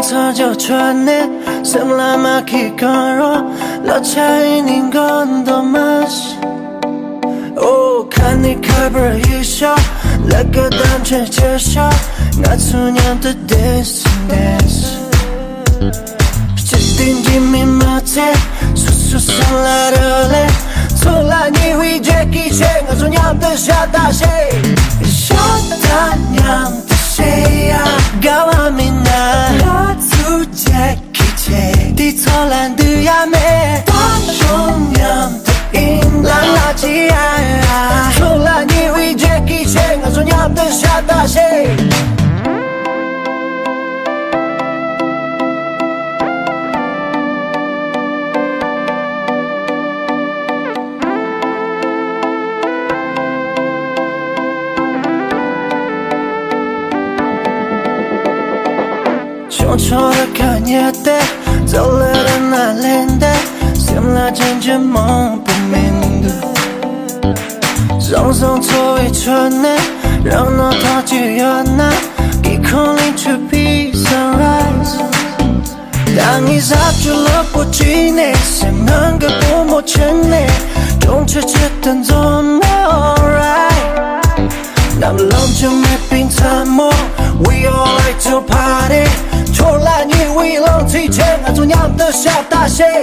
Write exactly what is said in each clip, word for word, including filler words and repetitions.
ཚ་འཇོག་ཆོད་ནས་སེམས་ལ་མ་ཁི་གང་རོ། ལ་ཆ་ཡིན་ནི་གང་འདོད་མ་ཤི། ཨོ་ཁ་ནི་ཁ་བར་ཡི་ཤོ། ལ་ཀ་དམ་ཆེན་ཆེ་ཤོ། ང་ཚོ་མཉམ་དུ་dance dance། སྤྱི་དེ་འཇིགས་མི་མ་ཚད། སུ་སུ་སང་ལ་རོ་ལེ། ཚོ་ལ་ཉི་བའི་ཇེ་ཀི་ཆེ། ང་ཚོ་མཉམ་དུ་ཤ་ད་ཤེ། ཤ་ད་མཉམ་དུ་ཤེ་ཡ། དགའ་བ་མི་ན། ང་ཚོ་ཇེ་ཀི་ཆེ། དེ་ཚོ་ལ་འདུ་ཡ་མེད། ད་ཤོང་མཉམ་དུ་ཨིན་ལ་ལ་ཅི་ཡ། ཚོ་ལ་ཉི་བའི་ཇེ་ཀི་ཆེ། ང་ཚོ་མཉམ་དུ་ཤ་ད་ཤེ། ཆུང་ཆུང་ར་ཁ་ཉལ་ཏེ། ཙོ་ལེ་ར་ན་ལེན་ཏེ། སེམས་ལ་ཅན་ཅན་མང་པོ་མི་འདུག་བཟང་བཟང་འཚོ་བའི་ཁྲོད་ནས། རང་ནང་ཐག་ཅིག་ཡོད་ན། སྐྱིད་ཁོང་ལིང་ཆུ་བི་sunrise། ད་ངས་ཟབ་ཆུ་ལོག་པོ་བྱས་ནས། སེམས་ནང་གི་བུ་མོ་ཆེན་ནས། གྲོང་ཁྱེར་ཆེད་དུ་འཛོམས་ནས། Alright། ནམ་ལམ་ཆུ་མེད་པའི་མཚན་མོ། We all like to party། ཁྱོད་ལ་ཉེ་བའི་ལོ་ཚིགས་ཆེ། ང་ཚོ་མཉམ་དུ་ཤ་ད་ཤེ།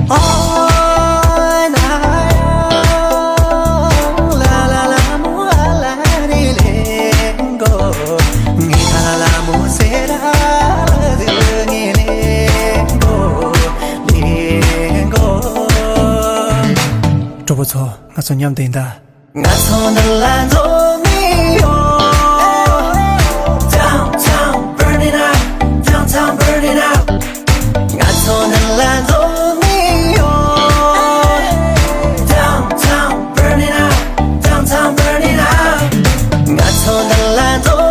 Oh, na, la, la, la, mo, la, la, ri, le, go. Ni, la, la, la, mo, se, ra, la, de, ni, le, go, le, go. གྲོགས་པོ་ཚོ། ང་ཚོ་མཉམ་དུ་ཡིན་ད། ང་ཚོ་འདི་ལ་འཛོམས་ནས་ཡོད། Downtown burning up, downtown burning up. ང་ཚོ་འདི་ལ་འཛོམས་ནས་ཡོད། Downtown burning up, downtown burning up. ང་ཚོ་འདི་ལ་འཛོམས།